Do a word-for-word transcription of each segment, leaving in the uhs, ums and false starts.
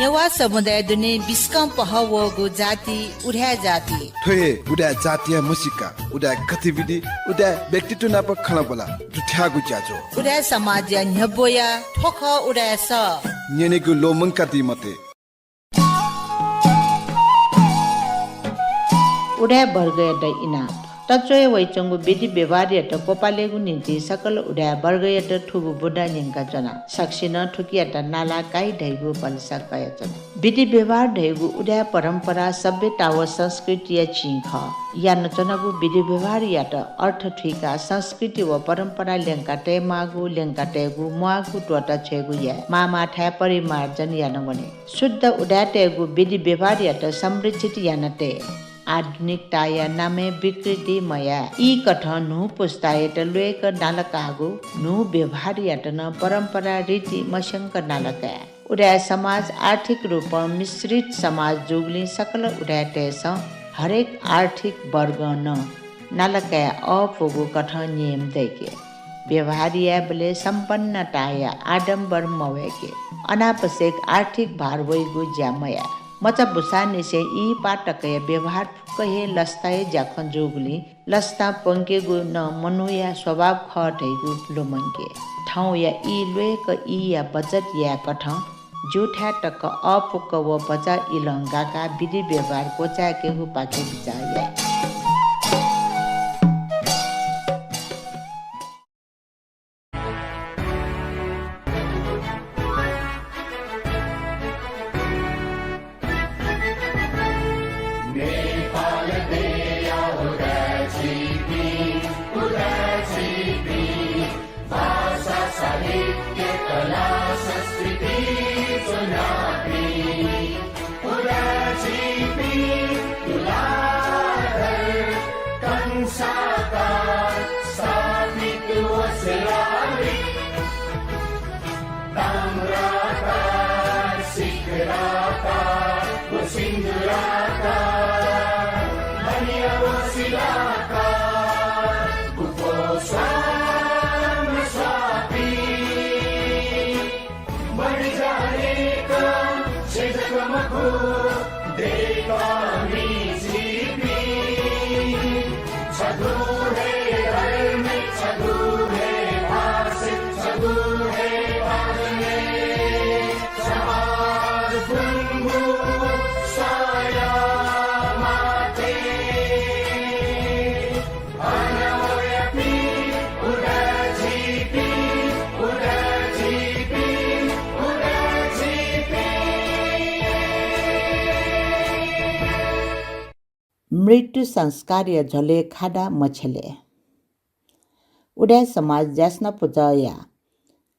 नेवाः समुदाय दुने बिस्कं पहः वःगु जाति उदाय् जाति। थ्व हे उदाय् जातिया म्हसीका, उदाय् गतिविधि, उदाय् व्यक्तित्व नाप खँल्हाबल्हा दुथ्याःगु ज्याझ्वः। उदाय् समाजया न्ह्यब्वया थ्व खः उदाय् सः। न्यनेगु ल्वःमंकादी मते। उदाय् वर्गयात इनाप। तच्वया वइच्वंगु विधि व्यवहारयात क्वपालेगु निंतिं सकल उदाय् वर्गयात थुगु बुँदा न्यंकाच्वना। सकसिनं थुकियात नाला काइ धइगु भलसा कयाच्वना। विधि व्यवहार धइगु उदाय् परम्परा सभ्यता व संस्कृतिया चिं खः। यानाच्वनागु विधि व्यवहारयात अर्थ थुइकाः संस्कृति व परम्परा ल्यंका तयेमाःगु, ल्यंका तयेगु, म्वाःगु त्वःता छ्वयेगु याये। माःमाःथाय् परिमार्जन याना वने। शुद्ध उदाय्‌तय्‌गु विधि व्यवहारयात संरक्षित याना तये। आधुनिकताया नामय् विकृति मयाये। ई कथं न्हू पुस्तायात ल्वय्‌क नाला काःगु न्हू व्यवहारयात नं परम्परा रीति मस्यंक नाला काये। उदाय् समाज आर्थिक रूपं मिश्रित समाज जूगुलिं सकल उदाय्‌तय्‌सं हरेक आर्थिक वर्गं नं नाला काये अःपुगु कथं नियम दय्‌के। व्यवहार यायेबलय् सम्पन्नताया आडम्बर मवय्‌के। अनावश्यक आर्थिक भार वइगु ज्या मयाये। मचा बुसांनिसें इहिपाः तकया व्यवहार फुक्क हे लसताया ज्याखँ जूगुलिं लसता प्वंकेगु नं मनूया स्वभाव खः धइगु ल्वःमंके। थौंया ई ल्वय्‌क ईया बचत याये कथं ज्यूथाय् तक अःपुक व भचा इलं गाकाः विधि व्यवहार क्वचाय्‌केगुपाखे बिचाः याये। नेपाल देया उदाय् झीपिं, उदाय् झीपिं, भाषा, साहित्य, कला, संस्कृति च्वनापिं, उदाय् झीपिं तुलाधर कंसाकार स्थापित व शिलालिक ताम्राकार, शिखराकार व सिन्दूराकार, बलिया व शिलाकार, गुफो स्वाम स्वापी, बढी जानेका छेँ जक मखु, देय्‌कामि झीपिं। छगू हे धर्म, छगू हे भाषा, छगू हे भाषा, समाज गुंगू साया माते। मृत्यु संस्कारया झ्वलय् खादा मछ्यले। उदाय् समाज ज्यासना पुचःया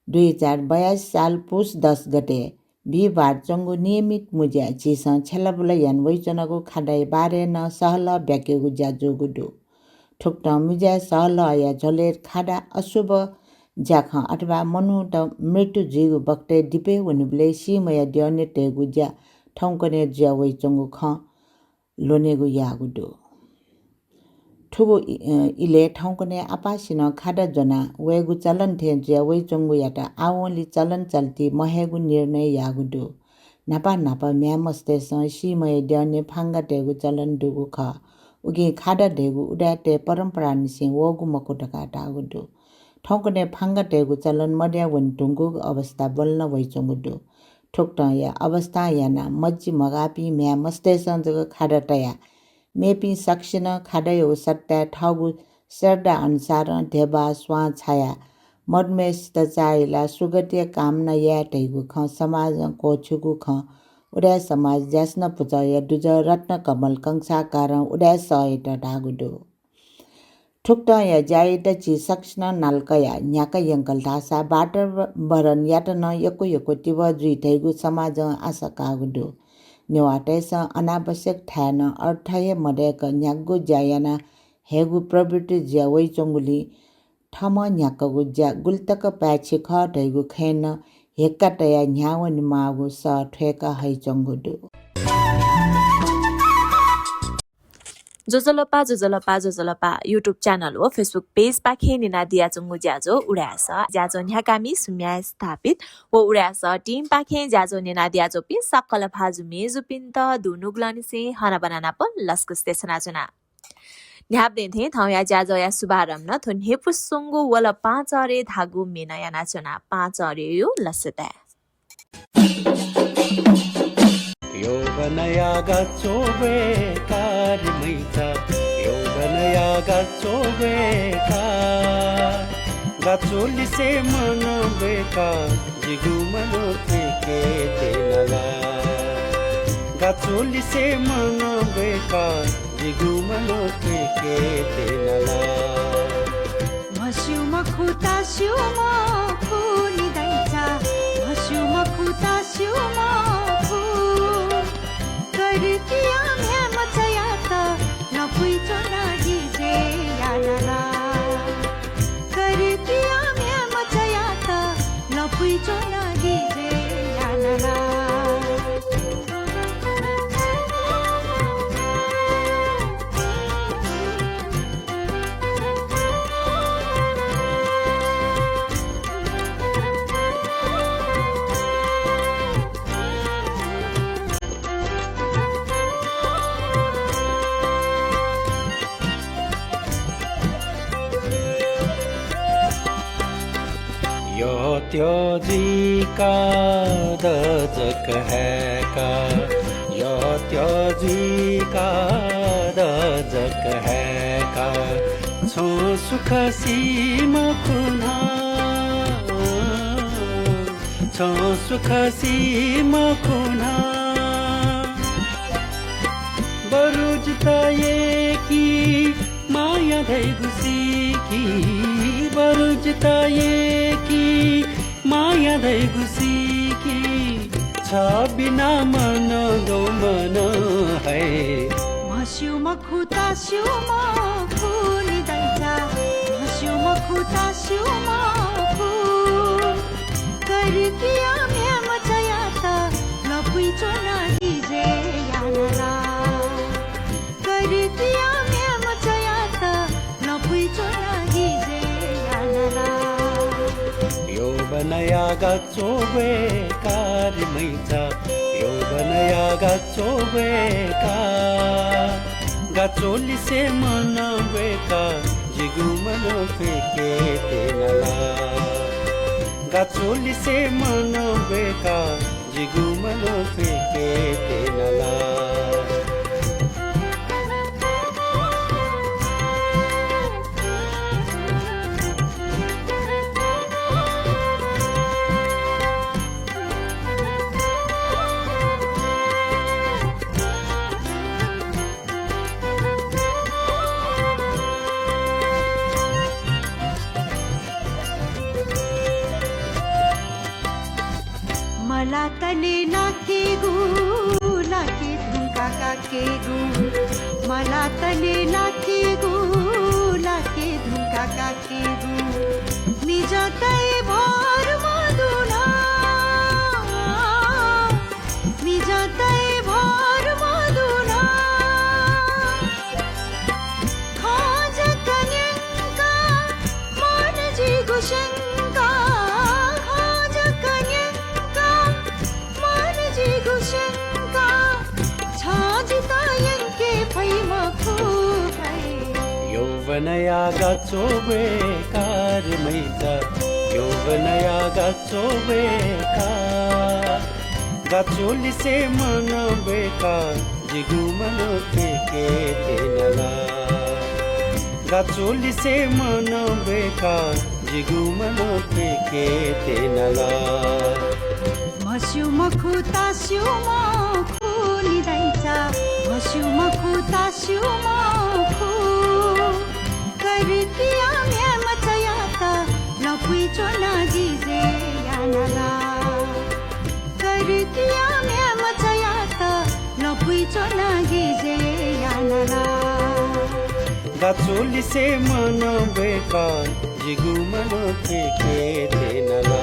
दुई हजार बयासी साल पुस दस गते बिहिबार च्वंगु नियमित मुँज्याय् झीसं छ्यलाबुला याना वइच्वनागु खादाया बारे नं सहलह ब्याकेगु ज्या जूगु दु। थुकथं मुँज्याय् सहलहया झ्वलय् खादा अशुभ ज्याखँ अथवा मनूत मृत्यु जुइगु बखतय् दिपय् वनीबलय् सीम्हया द्यःने तयेगु ज्या थौंकन्हय् जुया वइच्वंगु खँ ल्वनेगु याःगु दु। थुगु इ-, अ, इलय् थौंकन्हय् आपासिनं खादा ज्वना वयेगु चलन थें जुया वइच्वंगुयात आवंलि चलन चल्ति महयेगु निर्णय याःगु दु। न्हापा न्हापा म्ह्याय् मस्तय्‌सं सीम्हया द्यःने फांगा तयेगु चलन दुगु खः। उकिं खादा धइगु उदाय्‌तय् परम्परानिसें वःगु मखु धकाः धाःगु दु। थौंकन्हय् फांगा तयेगु चलन मदया वने धुंकूगु अवस्था ब्वलना वइच्वंगु दु। थुकथंया अवस्थां यानाः मज्जि मगाःपिं म्ह्याय् मस्तय्‌सं जक खादा तयाः मेपिं सकसिनं खादायागु सट्टाय् थःगु श्रद्धा अनुसारं ध्यबा, स्वां छायाः मदुम्हय्‌सित चाःहिलाः सुगतिया कामना याये धइगु खँ समाजं क्वःछिउगु खँ उदाय् समाज ज्यासना पुचःया दुजः रत्नकमल कंसाकारं उदाय् सःयात धाःगु दु। थुकथंया ज्यायात झी सकसिनं नाला कयाः न्ह्याका यंकल धाःसा वातावरणयात नं यक्व यक्व तिबः जुइ धइगु समाजं आशा काःगु दु। नेवाःतय्‌सं अनावश्यक थाय् नं अर्थ हे मदय्‌क न्ह्यागु ज्या याना हयेगु प्रवृत्ति जुया वइच्वंगुलिं थःम्हं न्ह्याकागु ज्या गुलितक पाय्‌छि खः धइगु खँय् नं हेक्का तयाः न्ह्यावनेमाःगु सः थ्वय्‌का हइच्वंगु दु। ज्वजलपा, ज्वजलपा, ज्वजलपा। YouTube channel व Facebook page पाखें न्यनादियाच्वंगु ज्याझ्वः उदाय् सः ज्याझ्वः न्ह्याकामि सुम्या स्थापित व उदाय् सः team पाखें ज्याझ्वः न्यनादियाच्वंपिं सकल भाजु मय्जुपिन्त दुनुगलंनिसें हनाबना नाप लसकुस देछानाच्वना। न्ह्याबलें थें थौंया ज्याझ्वःया शुभारम्भ नं थ्व न्ह्यइपुसे च्वंगु वल पाहांचह्रे धाःगु म्ये नं यानाच्वना। पाहांचह्रेया लसताय्। यौवनया गच्वःबय् कारिमैचा, यौवनया गच्वःबय् का। गच्वः लिसे मनं बय् का, जिगु मनं थुइके त्यनाला। गच्वः लिसे मनं बय् का, जिगु मनं थुइके त्यनाला। म्हस्यू मखु तास्यू मखु नि दाइचा, म्हस्यू मखु तास्यू मखु। करिकिया म्ह्याय् मचायात लँपुइ च्वना गिजय् यानाला। करिकिया म्ह्याय् मचायात लँपुइ च्वना गिजय् यानाला। यःत्यः जुइका द जक हाय्का, यःत्यः जुइका द जक हाय्का। छं सुख सी मखु नं, छं सुख सी मखु नं। बरु जितः यय्की माया धइगु सीकि, बरु जितः यय्की माया धइगु सीकि। छ बिना मनं गय् मनं हये। म्हस्यू मखु तास्यू मखु नि दाइचा, म्हस्यू मखु तास्यू मखु। करिकिया म्ह्याय् मचायात लँपुइ च्वना गिजय् यानाला। करिकिया म्ह्याय् मचायात लँपुइ च्वना गिजय् यानाला। यौवनया गच्वःबय् कारिमैचा, यौवनया गच्वःबय् का। गच्वः लिसे मनं बय् का, जिगु मनं थुइके त्यनाला। गच्वः लिसे मनं बय् का, जिगु मनं थुइके त्यनाला। मला तले लाकेगु, लाके धुंका काकेगु। मला तले लाकेगु, लाके धुंका काकेगु। मिजतय् भर मदुना, मिजतय् भर मदुना। खँ जक न्यंका मन जिगु शंका, खँ जक न्यंका मन जिगु शंका। छ जितः यंके फइ मखु है। यौवनया गच्वःबय् कारिमैचा, यौवनया गच्वःबय् का। गच्वः लिसे मनं बय् का, जिगु मनं थुइके त्यनाला। गच्वः लिसे मनं बय् का, जिगु मनं थुइके त्यनाला। म्हस्यू मखु तास्यू मखु नि दाइचा, म्हस्यू मखु तास्यू मखु। करिकिया म्ह्याय् मचायात लँपुइ च्वना गिजय् यानाला। करिकिया म्ह्याय् मचायात लँपुइ च्वना गिजय् यानाला। गच्वः लिसे मनं बय् का, जिगु मनं थुइके त्यनाला।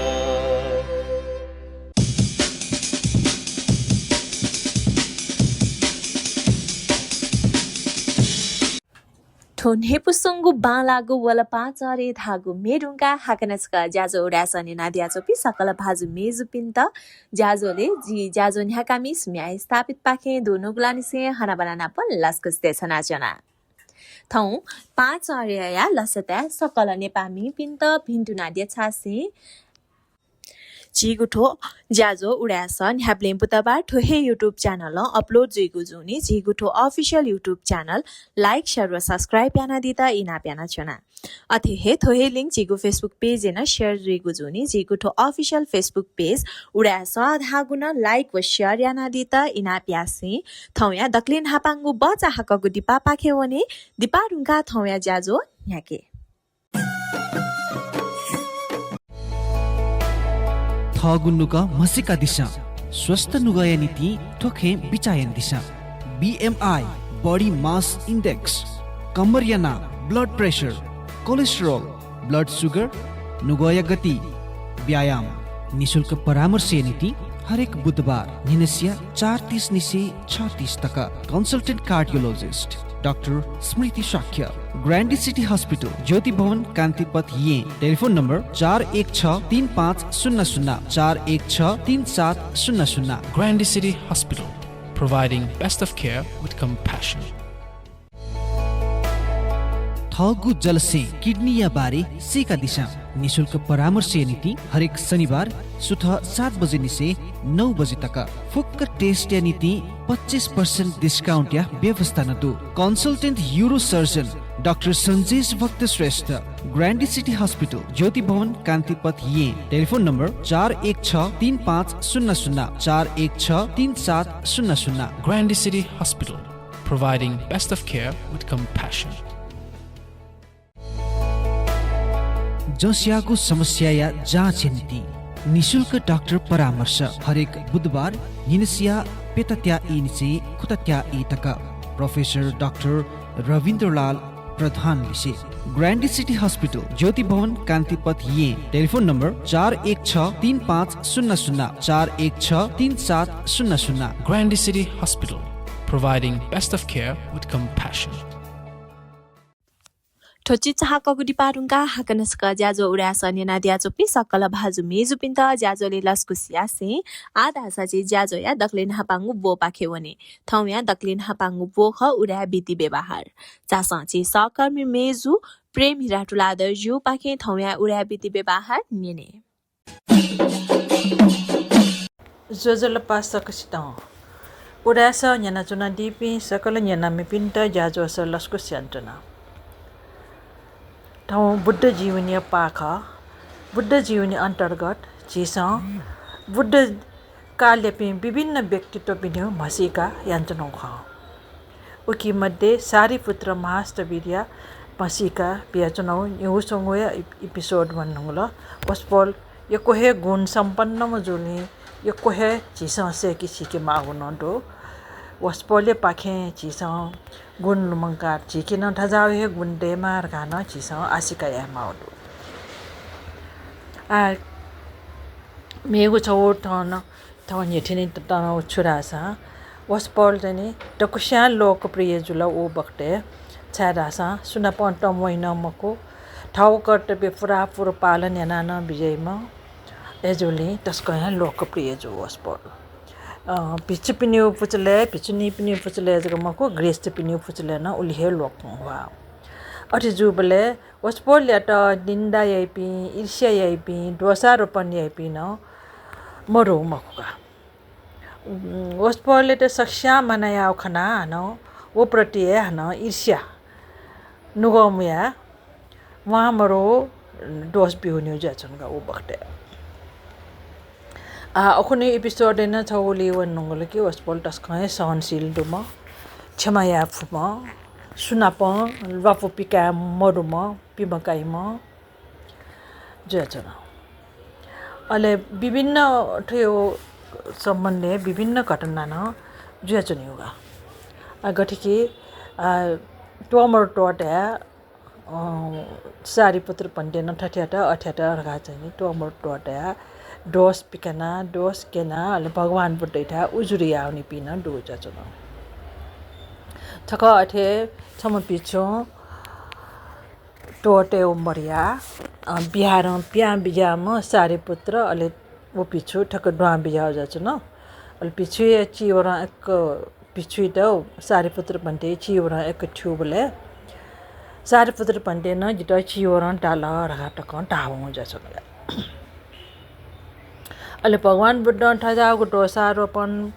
थ्व न्ह्यइपुसेंगु बांलाःगु वल पाहांचह्रे धाःगु म्ये धुंकाः हाकनं छकः ज्याझ्वः उदाय् सः न्यनादियाच्वंपिं सकल भाजु मय्जुपिन्त ज्याझ्वलय् जि ज्याझ्वः न्ह्याकामि सुम्या स्थापितपाखें दुनुगलंनिसें हनाबना नापं लसकुस देछानाच्वना। थौं पाहांचह्रेया लसताय् सकल नेपाःमिपिन्त भिन्तुना देछासें झीगु थ्व ज्याझ्वः उदाय् सः न्ह्याबलें बुधबार थ्व हे YouTube channel-ं upload जुइगु जूनि। झीगु थ्व official YouTube channel like, share व subscribe यानादीत इनाप यानाच्वना। अथे हे थ्व हे link झीगु Facebook page-य् नं share जुइगु जूनि। झीगु थ्व official Facebook page उदाय् सः धाःगु नं like व share यानादीत इनाप यासें थौंया दकले न्हापांगु बचा हाकःगु दिपापाखे वने। दिपा धुंकाः थौंया ज्याझ्वः न्ह्याके। थःगु नुगः म्हसीकादिसँ। स्वस्थ नुगःया निंतिं थ्व खँय् बिचाः यानादिसँ। BMI, body mass index, कम्मरया नाप, blood pressure, cholesterol, blood sugar, नुगःया गति, व्यायाम। निशुल्क परामर्शया निंतिं हरेक बुधबार न्हिनसिया चार तीस निसें छ तीस तक। Consultant cardiologist डाक्टर स्मृति शाक्य, ग्रान्डी सिटी हस्पिटल, ज्योति भवन, कान्तिपथ, येँ। टेलिफोन नम्बर चार एक छ तीन पाँच शून्य शून्य, चार एक छ तीन सात शून्य शून्य। Grande City Hospital, providing best of care with compassion. थःगु जलस्यें किडनीया बारे सीकादिसँ। निशुल्क परामर्शया निंतिं हरेक शनिबार सुथ सात बजे निसें नौ बजे तक। फुक्क test-या निंतिं पच्चिस percent discount-या व्यवस्था नं दु। Consultant urosurgeon डाक्टर सञ्जेश भक्त श्रेष्ठ, ग्रान्डी सिटी हस्पिटल, ज्योति भवन, कान्तिपथ, येँ। टेलिफोन नम्बर चार एक छ तीन पाँच शून्य शून्य, चार एक छ तीन सात शून्य शून्य। Grande City Hospital, providing best of care with compassion. जसयागु समस्याया जाँचया निंतिं निशुल्क डाक्टर परामर्श हरेक बुधबार न्हिनसिया प्यतात्या ई निसें खुतात्या ई तक। प्रोफेसर डाक्टर रविन्द्रलाल प्रधान लिसे। ग्रान्डी सिटी हस्पिटल, ज्योति भवन, कान्तिपथ, येँ। टेलिफोन नम्बर चार एक छ तीन पाँच शून्य शून्य, चार एक छ तीन सात शून्य शून्य। Grande City Hospital, providing best of care with compassion. थ्व चिचाहाकःगु दिपा धुंकाः हाकनं छकः ज्याझ्वः उदाय् सः न्यनादियाच्वंपिं सकल भाजु मेजुपिन्त ज्याझ्वलय् लसकुस यासें आः धाःसा झी ज्याझ्वःया दकलय् न्हापांगु ब्वपाखे वने। थौंया दकलय् न्हापांगु ब्व खः उदाय् विधि व्यवहार। झासँ झी सहकर्मी मेजु प्रेम हिरा तुलाधरजुपाखें थौंया उदाय् विधि व्यवहार न्यने। ज्वजलपा सकसितं। उदाय् सः न्यनाच्वनादीपिं सकल न्यनामिपिन्त ज्याझ्वः सः लसकुस यानाच्वना। थौं बुद्ध जीवनीया पाः खः। बुद्ध जीवनी अन्तर्गत झीसं बुद्ध कालयापिं विभिन्न व्यक्तित्वपिनिगु म्हसीका यानाच्वनागु खः। उकी मध्ये सारिपुत्र महास्थविरया म्हसीका बियाच्वनागु निगूस्वंगूया इप-, episode वनेधुंकल। वसपोल यक्व हे गुण सम्पन्नम्ह जूलिं यक्व हे झीसं सय्‌के सीके माःगु नं दु। वसपोलयापाखें झीसं गुण लुमंकाः झीके नं थज्याःगु हे गुण दयेमा धकाः नं झीसं आशिका यायेमाःगु दु। आः, मेगु छगू थन थौं न्ह्यथने ततःधंगु छु धाःसा, वसपोल चाहिँ नि दक्वस्यां लोकप्रिय जुल उ बखतय्, छाय्धाःसा सुनापं तंम्वाइ नं मखु, थःगु कर्तव्य पुरापुर पालन यानाः नं बिज्याइम्ह। अय्‌जूगुलिं तसकं हे लोकप्रिय जू वसपोल। अ, भिक्षुपिनिगु पुचलय्, भिक्षुणीपिनिगु पुचलय् जक मखु, गृहस्थपिनिगु पुचलय् नं उलि हे लोकंह्वाः। अथे जूबलय् वसपोलयात निन्दा याइपिं, ईर्ष्या याइपिं, दोषारोपण याइपिं नं मदु मखु का। उम्, वसपोलयात सकस्यां मानय् याःगु खनाः हानं व प्रति हे हानं ईर्ष्या, नुगः मुयाः म्वाःमदु दोष ब्यूगु जुयाच्वन का उ बखतय्। आः, अखुनि episode-य् नं छगू लिं वनेधुंकल कि वसपोल तसकं हे सहनशील दुम्ह, क्षमा याये फुम्ह, सुनापं ल्वापु पिकाये मदुम्ह, पिमकाइम्ह जुयाच्वन। अले विभिन्न थ्व सम्बन्धय् विभिन्न घटना नं जुयाच्वनीगु का। आ, गथे कि, आ, तःमदु त्वःताया, अ, सारिपुत्र भन्ते नं थथे यात, अथे यात धकाः चाहिँ नि तःमदु त्वःताया दोष पिकाना, दोष क्यना, अले भगवान बुद्धयाथाय् उजुर याःनिपिं नं दु जुयाच्वन। छकः अथे छम्ह भिक्षुं त्वःते व मर्या, अ, बिहारं पिहां बिज्याःम्ह सारिपुत्र, अले व भिक्षु थक दुहां बिज्याः जुयाच्वन। अले भिक्षुया चिवरं एक भिक्षुइत सारिपुत्र भन्ते चिवरं एक थ्यूबलय् सारिपुत्र भन्ते नं जितः चिवरं दाल धकाः तकं धावं जुयाच्वन। अले भगवान बुद्धं थज्याःगु दोषारोपण,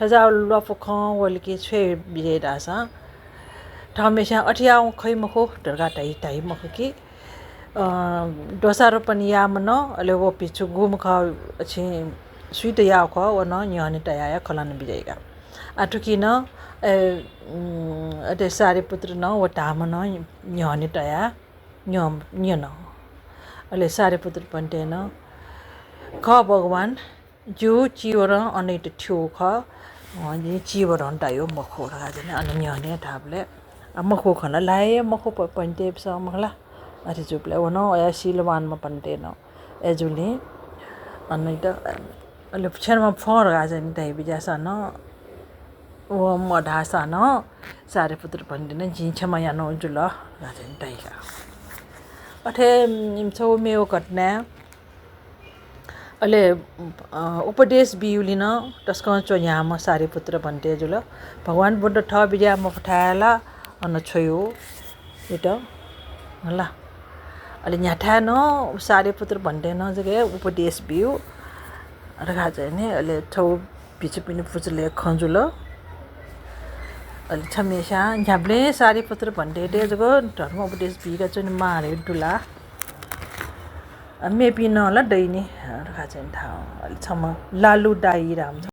थज्याःगु ल्वापु खँ वलिके छ्वये बिज्याइ धाःसां थःम्हेस्यां अथे याःगु खइ मखु धकाः धाइ, धाइ मखु कि, अ, दोषारोपण याःम्ह नं, अले व भिक्षु गुम्ह खः, छि सुइत याःगु खः, व नं न्ह्यःने तयाः खँ ल्हाना बिज्याइ का। आ, थुकी नं, ए, उम्, अथे सारिपुत्र नं व धाःम्ह नं न्ह्यःने तयाः न्यं-, न्यन। अले सारिपुत्र भन्ते नं, खः भगवान, जिगु चिवरं अनइत थ्यूगु खः, अँ, जिं चिवरं दाइगु मखु धकाः चाहिँ अन न्ह्यःने धाःबलय्, आ, मखु खँ ला, ला हे मखु प-, भन्ते, बिस्वास मखु ला। अथे जूबलय् व नं वया शीलवान मं भन्ते नं। अय्‌जूगुलिं अनइत, अले क्षमा फ्वँ धकाः चाहिँ धयाबिज्याःसां नं व मधाःसां नं सारिपुत्र भन्ते नं जिं क्षमा यानागु जुल धकाः चाहिँ धाइ का। अथे, उम्, छगू मेगु घटनाय् अले, अ, उपदेश बियुलिं नं तसकं च्वन्ह्याःम्ह सारिपुत्र भन्ते जुल। भगवान बुद्ध थः बिज्याः मफुथाय् ला अन छ्वयु इत हला। अले न्ह्याथाय् नं सारिपुत्र भन्ते नं जक उपदेश बियु धकाः चाहिँ नि, अले छगू भिक्षुपिनि पुचलय् खँ जुल। अले छम्हेस्यां न्ह्याबलें सारिपुत्र भन्तेत जक धर्म उपदेश बीका च्वनेमाः धइगु दु ला। अ, मेपिं नं ला दइ नि, अ, धकाः चाहिँ धाः। अले छम्ह लालु दाइ धाःम्ह।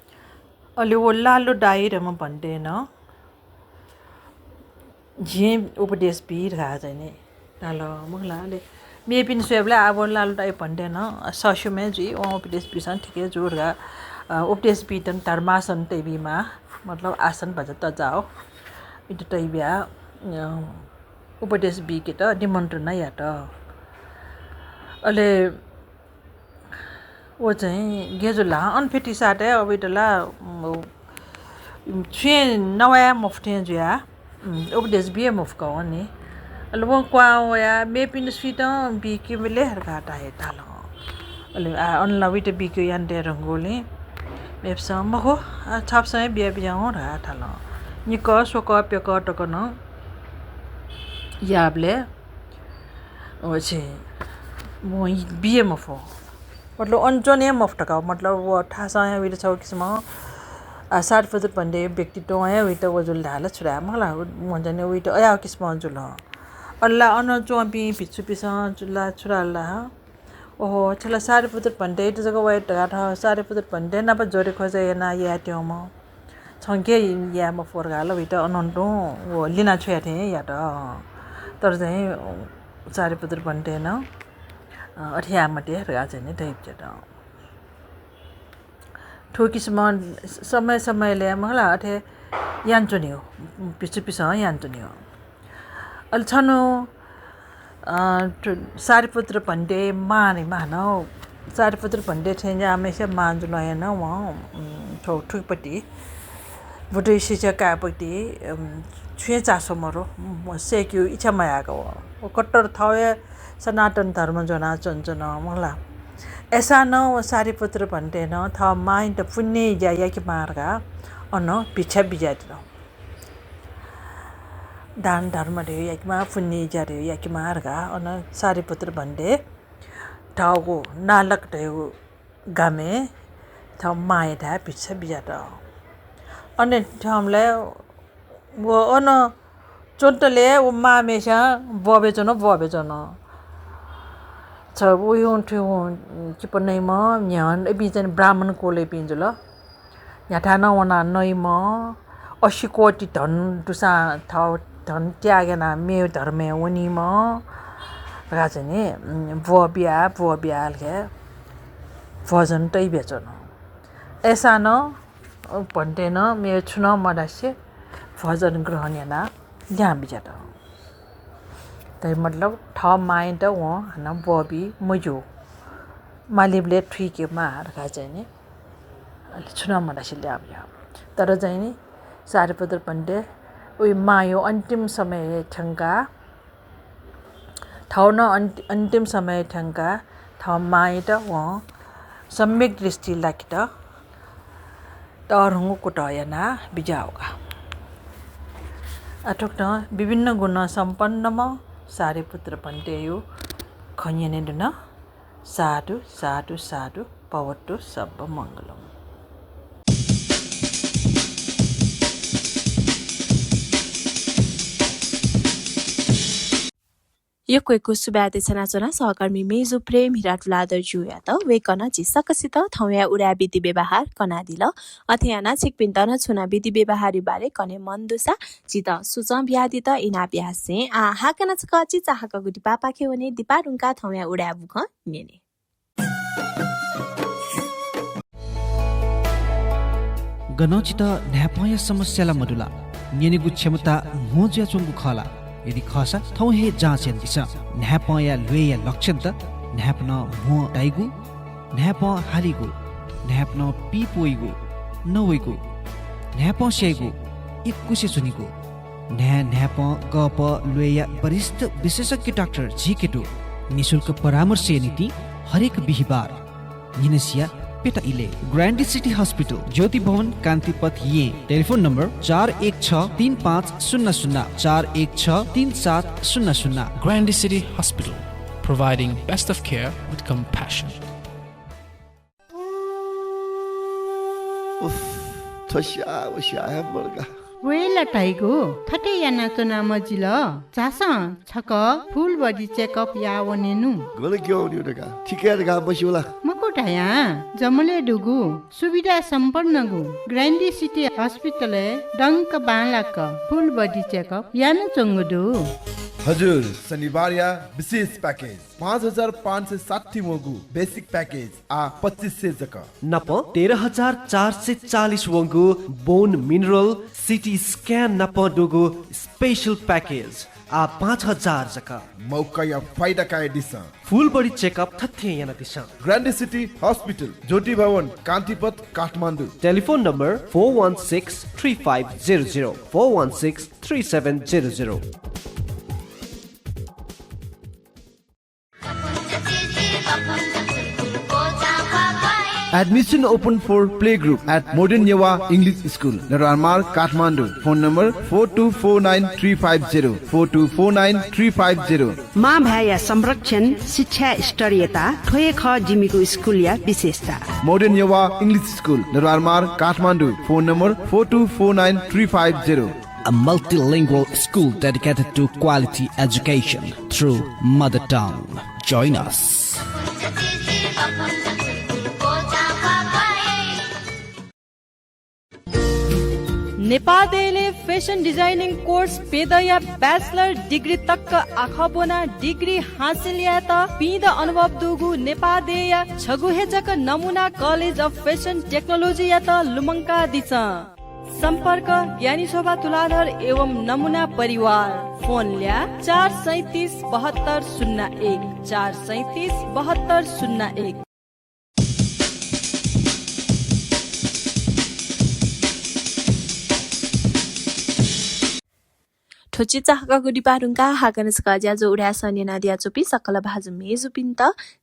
अले व लालु दाइ धाःम्ह भन्ते नं जिं उपदेश बी धकाः चाहिँ नि धाल, मखु ला। अले मेपिं स्वयेबलय् आः व लालु दाइ भन्ते नं सस्युम्ह जुइ, वं उपदेश बीसां ठीक हे जू धकाः, अ, उपदेश बीत धर्मासन तयाबीमाः, मतलब आसन भचा तजाः इत तयाबियाः, अ, उपदेश बीकेत निमन्त्रणा यात। अले व चाहिँ गय् जुल ला, अन फ्यतुसातय् वइत ला, उम्, छुं हे नवाये मफुथें जुयाः, उम्, उपदेश बिये मफुक वनी। अले वं क्वहां वयाः मेपिन्त सुइतं बीकेबलय् धकाः धाये धाल। अले आ, अन ला वइत बीके यानातये धुंकूगुलिं मेपिसं मखु, आ, छपिसं हे बियाबिज्याहुँ धकाः धाल। निकः स्वकः प्यकः तक नं याःबलय् व चाहिँ वं बिये मफु। मतलब अन च्वने हे मफु धकाः, मतलब व थासं हे वइत छगू किसिमं, आ, सारिपुत्र भन्ते व्यक्तित्वं हे वइत व जुल धाल छु धाये, मखु ला, वं चाहिँ वइत अयाः किसिमं जुल। अले ला अन च्वंपिं भिक्षुपिसं ला छु धाल ला, ओहो, छ ला सारिपुत्र भन्तेइत जक वये धकाः थः सारिपुत्र भन्ते नाप जोरे खोजे यानाः यायेत्यंम्ह। छं गय् याये मफु धकाः ला वइत अनं तुं व लिना छ्वया थें यात। तर चाहिँ सारिपुत्र भन्ते नं, अ, अथे याये मते धकाः चाहिँ नि धयाबिज्यात। थुकिसिमं समय समयले मखु ला अथे यानाच्वनीगु, भिक्षुपिसं यानाच्वनीगु। अले छन्हु, अ, थ्व सारिपुत्र भन्ते मां नि मां नं, सारिपुत्र भन्ते थें ज्याःम्हेसिया मां जुलं हे नं वं, उम्, थ्व थुकिपति बुद्धया शिष्य कायेपति, उम्, छुं हे चासो मरु, उम्, सय्केगु इच्छा मयाक व, व कट्टर थः हे सनातन धर्म ज्वनाः च्वनाच्वन, मखु ला। अय्‌सां नं व सारिपुत्र भन्ते नं थः मांयात पुण्य ज्या याकेमाः धकाः अन भिक्षा बिज्यादिल। दान धर्म धइगु याकेमाः, पुण्य ज्या धइगु याकेमाः धकाः अन सारिपुत्र भन्ते थःगु नालक धइगु गामय् थः मांयाथाय् भिक्षा बिज्यात। अन थ्यंबलय् व अन च्वंतले व मांम्हेस्यां ब्वःबय् च्वन, ब्वःबय् च्वन। छ उयुं थुयुं किपा नइम्ह न्ह्यःने, इपिं चाहिँ ब्राह्मण कुलय् इपिं जुल। न्ह्याथाय् नं वनाः नइम्ह, असी कोटि धन दुसां थः धन त्याग यानाः मेगु धर्मय् वनीम्ह धकाः चाहिँ नि, उम्, ब्वः बियाः, ब्वः बियाः लखे भोजन तयाबियाच्वन। अय्‌सां नं, अ, भन्ते नं मेगु छुं नं मधासे भोजन ग्रहण यानाः लिहां बिज्यात। धइ मतलब थः मांयात वं हानं ब्वः बी मज्यू। मालीबलय् थुइकेमाः धकाः चाहिँ नि अले छुं नं मधासे लिहां बिज्यात। तर चाहिँ नि सारिपुत्र भन्ते उइ मांया अन्तिम समय हे थ्यंकाः थौं नं अन्ति-, अन्तिम समय थ्यंकाः थः मांयात वं सम्यक दृष्टि लाकेत तःधंगु कुतः यानाः बिज्याःगु का। अथुकथं विभिन्न गुणसम्पन्नम्ह सारिपुत्र भन्तेया खँ न्यने धुन। साधु, साधु, साधु, भवतु सब्ब मङ्गलम्। यक्व यक्व सुभाय् देछानाच्वना सहकर्मी मेजु प्रेम हिरा तुलाधर ज्यूयात। वय्कलं झी सकसित थौंया उदाय् विधि व्यवहार कनादिल। अथे यानाः छिकपिन्त नं छुं नं विधि व्यवहारया बारे कने मन दुसा झीत सुचं बियादीत इनाप यासें। आः हाकनं छकः चिचाहाकःगु दिपापाखे वने, दिपा धुंकाः थौंया उदाय् बुखँ न्यने। गनं छितः न्हाय्पंया समस्या ला मदु ला? न्यनेगु क्षमता म्हो जुयाच्वंगु खः ला? यदि खःसा थौं हे जाँच यानादिसँ। न्हाय्पंया ल्वय्या लक्षणत न्हाय्पनं म्हो ताइगु, न्हाय्पं हालीगु, न्हाय्पनं पीप वइगु, नवइगु, न्हाय्पं स्याइगु, इकुसे च्वनीगु, न्हाय् न्हाय्पं गःपः ल्वय्या वरिष्ठ विशेषज्ञ डाक्टर झीके दु। निशुल्क परामर्शया निंतिं हरेक बिहिबार न्हिनसिया प्यता इलय्। ग्रान्डी सिटी हस्पिटल, ज्योति भवन, कान्तिपथ, येँ। टेलिफोन नम्बर चार एक छ तीन पाँच शून्य शून्य, चार एक छ तीन सात शून्य शून्य। Grande City Hospital, providing best of care with compassion. उफ, थ्व स्याः व स्याः हे मदु का। वय् ला धाइगु, थथे यानाच्वना मजिल। झासँ छकः full body checkup याः वनेनु। गन क्यं वनेगु धकाः, थिकय् धकाः मस्यू ला? मखु धयां, जमलय् दुगु सुविधा सम्पन्नगु ग्रान्डी सिटी हस्पिटलय् दंक बांलाक full body checkup यानाच्वंगु दु। हजुर, शनिबारया विशेष package। पाँच हजार पाँच सय साठी वंगु basic package आः पच्चिस सय जक। नाप तेह्र हजार चार सय चालिस वंगु bone mineral CT scan नाप दुगु special package आः पाँच हजार जक। मौकाया फाइदा कयादिसँ। Full body checkup थथे यानादिसँ। Grande City Hospital, ज्योति भवन, कान्तिपथ, Kathmandu. Telephone number four one six three five zero zero, four one six three seven zero zero। Admission open for playgroup at Modern Newa English School, Narwar Marg, Kathmandu. Phone number four two four nine three five zero, four two four nine three five zero. मां भाय्‌या संरक्षण, शिक्षा स्तरीयता, थ्व हे खः जिमिगु स्कूलया विशेषता। Modern Newa English School, Narwar Marg, Kathmandu. Phone number four two four nine three five zero. A multilingual school dedicated to quality education through mother tongue. Join us. नेपाः देय्‌लय् fashion designing course प्यदँया bachelor degree तक आखः ब्वनाः degree हासिल यायेत पीदँ अनुभव दुगु नेपाः देय्‌या छगू हे जक नमुना College of Fashion Technology यात लुमंकादिसँ। सम्पर्क ज्ञानी शोभा तुलाधर एवं नमुना परिवार। फोन ल्याः चार सैँतिस बहत्तर शून्य एक, चार सैँतिस बहत्तर शून्य एक। थ्व चिचाहाकःगु दिपा धुंकाः हाकनं छकः ज्याझ्वः उदाय् सः न्यनादियाच्वंपिं सकल भाजु मय्‌जुपिन्त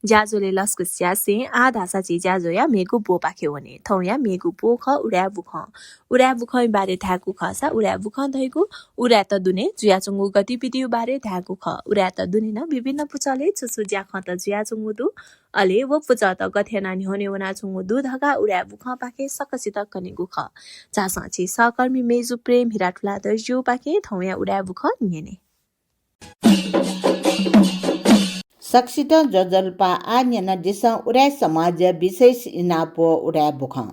ज्याझ्वलय् लसकुस यासें आः धाःसा झी ज्याझ्वःया मेगु ब्वपाखे वने। थौंया मेगु ब्व खः उदाय् बुखँ। उदाय् बुखँया बारे धायेगु खःसा उदाय् बुखँ धइगु उदाय्‌त दुने जुयाच्वंगु गतिविधिया बारे धायेगु खः। उदाय्‌त दुने नं विभिन्न पुचलय् छु छु ज्याखँत जुयाच्वंगु दु। अले व पुचःत गथे यानाः न्ह्यःने वनाच्वंगु दु धकाः उदाय् बुखँपाखें सकसित कनेगु खः। झासँ झी सहकर्मी मय्‌जु प्रेम हिरा तुलाधरज्यूपाखें थौंया उदाय् बुखँ न्यने। सकसितं ज्वजलपा। आः न्यनादिसँ उदाय् समाजया विशेष इनाप व उदाय् बुखँ।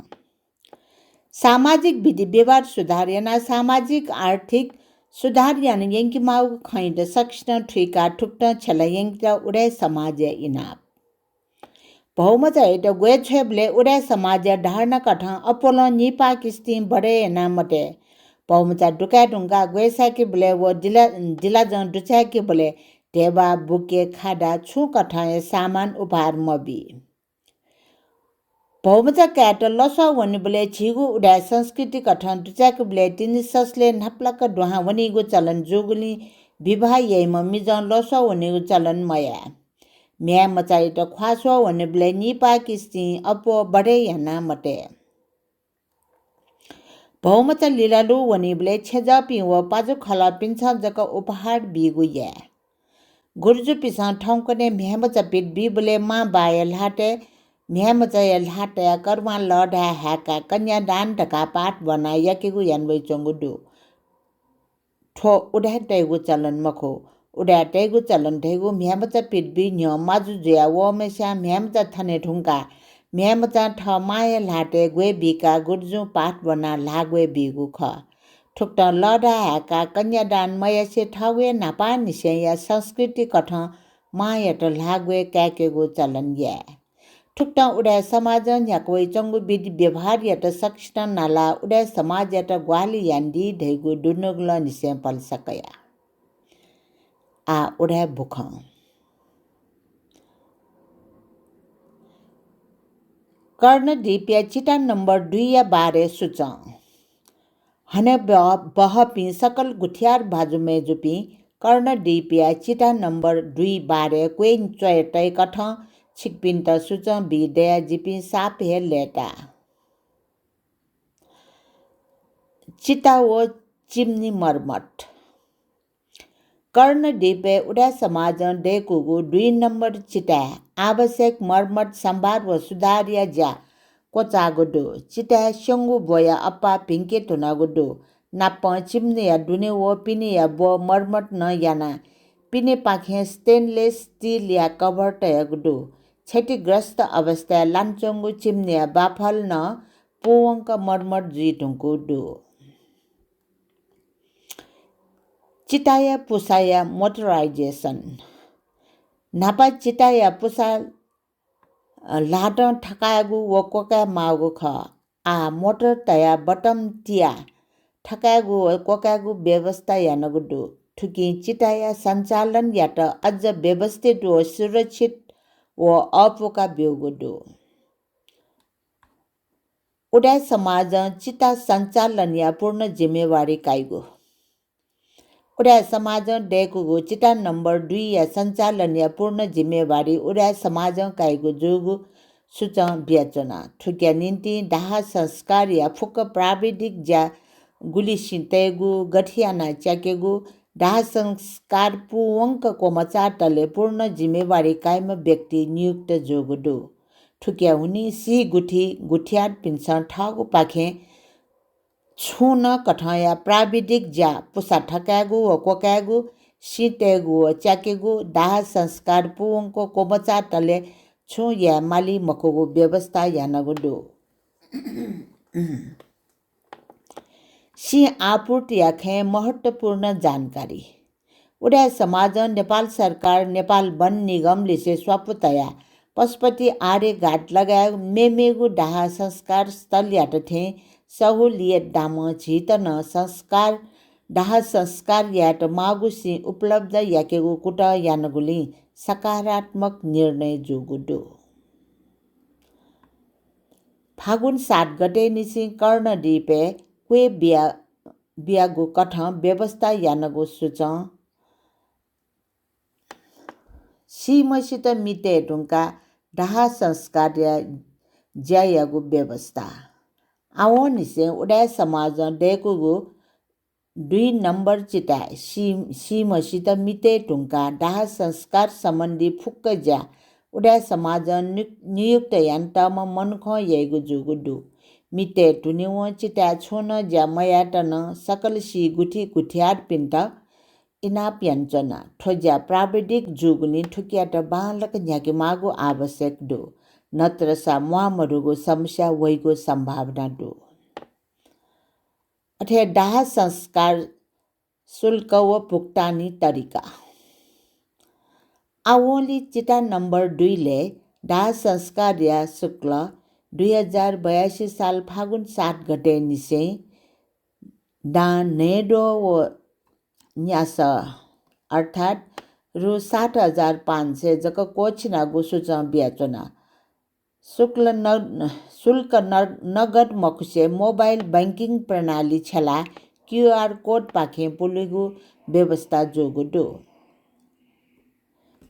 सामाजिक विधि व्यवहार सुधार यानाः सामाजिक आर्थिक सुधार याना यंकेमाःगु खँयात सकसितं थुइकाः थुकथं छ्यला यंकेत उदाय् समाजया इनाप। भौमचायात ग्वय् छ्वयेबलय् उदाय् समाजया धारणा कथं अप्वलं निपाः किस्तिं बढे याना मते। भौमचा दुकाये धुंकाः ग्वय् साकेबलय् व जिला-, जिलाजं दुचाय्‌केबलय् धेबा, बुके, खादा छुं कथंया सामान उपहार मबी। भौमचा कायेत लसः वनेबलय् झीगु उदाय् संस्कृति कथं दुचाय्‌केबलय् तिनि ससलय् न्हापालाक दुहां वनीगु चलन जूगुलिं विवाह याइम्ह मिजं लसः वनेगु चलन मयाये। म्ह्याय् मचायात ख्वाः स्वः वनेबलय् निपाः किसिं अप्वः बढे याना मते। भौमचा लिलालु वनीबलय् छेँजःपिं व पाजुखलःपिन्सं जक उपहार बीगु याये। गुरुजुपिन्सं थौंकन्हय् म्ह्याय्‌मचा पित बीबलय् मांबाया ल्हातय् म्ह्याय्‌मचाया ल्हातय् करुवां लःधाये हाय्‌काः कन्यादान धकाः पाठ ब्वनाः याकेगु याना वइच्वंगु दु। थ्व उदाय् तयेगु चलन मखु। उदाय् तयेगु चलन धइगु म्ह्याय्‌मचा पित बी न्ह्यः माजु जुया वःम्हस्यां म्ह्याय्‌मचा थने धुंकाः म्ह्याय्‌मचां थः मांया ल्हातय् ग्वय् बीकाः गुरुजुं पाठ ब्वनाः ल्हाः ग्वय् बीगु खः। थुकथं लःधाये हाय्‌काः कन्यादान मयासें थःगु हे न्हापांनिसेंया संस्कृतिकथं मांयात ल्हाः ग्वय् काय्‌केगु चलन याये। थुकथं उदाय् समाजं न्ह्याका वइच्वंगु विधि व्यवहारयात सकसितं नालाः उदाय् समाजयात ग्वाहालि यानादी धइगु दुनुगलंनिसें पलेसा कया। आः उदाय् बुखँ। कर्णदीपया चिता नम्बर दुईया बारे सुचं। हने बह-, बहःपिं सकल गुथियार भाजु मय्‌जुपिं, कर्णदीपया चिता नम्बर दुई बारे क्वय् च्वय् तय्‌कथं छिकपिन्त सुचं बी दयाः जिपिं साप हे लय्‌ता। चिता व चिम्नी मर्मत। कर्णदीपय् उदाय् समाजं दय्‌कूगु दुई नम्बर चिताय् आवश्यक मर्मत सम्भार व सुधारया ज्या क्वचाःगु दु। चिताय् स्यंगू ब्वया अप्पा भिंके धुनागु दु। नापं चिम्नीया दुने व पिनेया ब्व मर्मत नं यानाः पिनेपाखें stainless steelया cover तयागु दु। क्षतिग्रस्त अवस्थाय् लानाच्वंगु चिम्नीया बाफल नं पूवंक मर्मत जुइ धुंकूगु दु। चिताया पुसाया motorization। न्हापा चिताया पुसा, अ, ल्हातं थकायेगु व क्वकाये माःगु खः। आः motor तयाः बटम तियाः थकायेगु व क्वकायेगु व्यवस्था यानागु दु। थुकिं चिताया सञ्चालनयात अझ व्यवस्थित व सुरक्षित व अःपुका ब्यूगु दु। उदाय् समाजं चिता सञ्चालनया पूर्ण जिम्मेवारी काइगु। उदाय् समाजं दय्‌कूगु चिता नम्बर दुईया सञ्चालनया पूर्ण जिम्मेवारी उदाय् समाजं काइगु जूगु सुचं बियाच्वना। थुकिया निंतिं दाह संस्कारया फुक्क प्राविधिक ज्या गुलि सिँ तयेगु, गथे यानाः च्याकेगु, दाह संस्कार पूवंक क्वमचातले पूर्ण जिम्मेवारी काइम्ह व्यक्ति नियुक्त जूगु दु। थुकिया हुनिं सी गुथि गुथियारपिन्सं थःगुपाखें छुं नं कथंया प्राविधिक ज्या, पुसा थकायेगु व क्वकायेगु, सिँ तयेगु व च्याकेगु, दाह संस्कार पूवंक क्वमचातले छुं याये माली मखुगु व्यवस्था यानागु दु। सिँ आपूर्तिया खँय् महत्त्वपूर्ण जानकारी। उदाय् समाजं नेपाल सरकार, नेपाल वन निगमलिसे स्वापू तयाः पशुपति आर्यघाट लगायत मेमेगु दाह संस्कार स्थलयात थें सहुलियत दामं झीत नं संस्कार, दाह संस्कार यायेत माःगु सिँ उपलब्ध याकेगु कुतः यानागुलिं सकारात्मक निर्णय जूगु दु। फागुन सात गतेनिसें कर्णदीपय् क्वय् बिया, बियागु कथं व्यवस्था यानागु सुचं। सीम्हसित मि तये धुंकाः दाह संस्कारया ज्यायागु व्यवस्था। आवंनिसें उदाय् समाजं दय्‌कूगु दुई नम्बर चिताय् सी, सीम्हसित मि तये धुंकाः दाह संस्कार सम्बन्धी फुक्क ज्या उदाय् समाजं नि-, नियुक्त यानातःम्ह मनुखं याइगु जूगु दु। मि तये धुनेवं चिताय् छुं नं ज्या मयायेत नं सकल सी गुथि गुथियारपिन्त इनाप यानाच्वना। थ्व ज्या प्राविधिक जूगुलिं थुकियात बांलाक न्ह्याकेमाःगु आवश्यक दु। नत्रसा म्वाःमदुगु समस्या वइगु सम्भावना दु। अथे दाह संस्कार शुल्क व भुक्तानी तरिका। आवंलि चिता नम्बर दुईलय् दाह संस्कारया शुल्क दुई हजार बयासी साल फागुन सात गतेनिसें दां न्हय्द्वः व न्यासः अर्थात् रु सात हजार पाँच सय जक क्वःछिनागु सुचं बियाच्वना। शुक्ल न-, शुल्क न-, नगद मखुसे मोबाइल बैंकिङ प्रणाली छ्यलाः क्यूआर कोडपाखें पुलेगु व्यवस्था जूगु दु।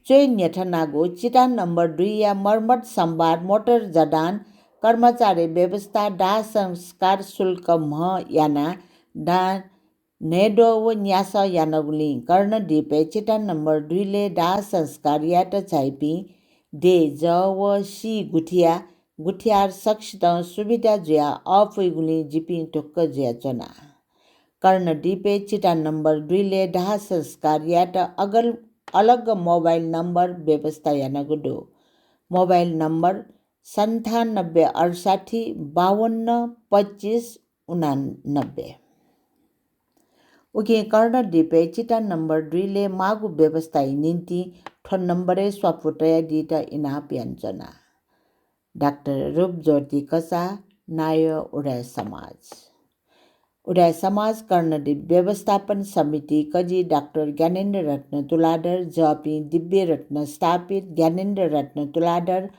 च्वय् न्ह्यथनागु चिता नम्बर दुईया मर्मत सम्भार मोटर जडान कर्मचारी व्यवस्था दाह संस्कार शुल्क म्ह यानाः दां न्हय्द्वः व न्यासः यानागुलिं कर्णदीपय् चिता नम्बर दुईलय् दाह संस्कार यायेत झाइपिं देय् जः व सी गुथिया गुथियार सकसितं सुविधा जुयाः अःपुइगुलिं जिपिं ढुक्क जुयाच्वना। कर्णदीपय् चिता नम्बर दुईलय् दाह संस्कार यायेत अगल अलग मोबाइल नम्बर व्यवस्था यानागु दु। मोबाइल नम्बर सन्तानब्बे अडसाठी बावन्न पच्चिस उनानब्बे। उकिं कर्णदीपय् चिता नम्बर दुईलय् माःगु व्यवस्थाया निंतिं थ्व नम्बरय् स्वापू तयादीत इनाप यानाच्वना। डाक्टर रूपज्योति कसाः, नायः उदाय् समाज। उदाय् समाज कर्णदीप व्यवस्थापन समिति कजि डाक्टर ज्ञानेन्द्र रत्न तुलाधर, जःपिं दिव्य रत्न स्थापित, ज्ञानेन्द्र रत्न तुलाधर,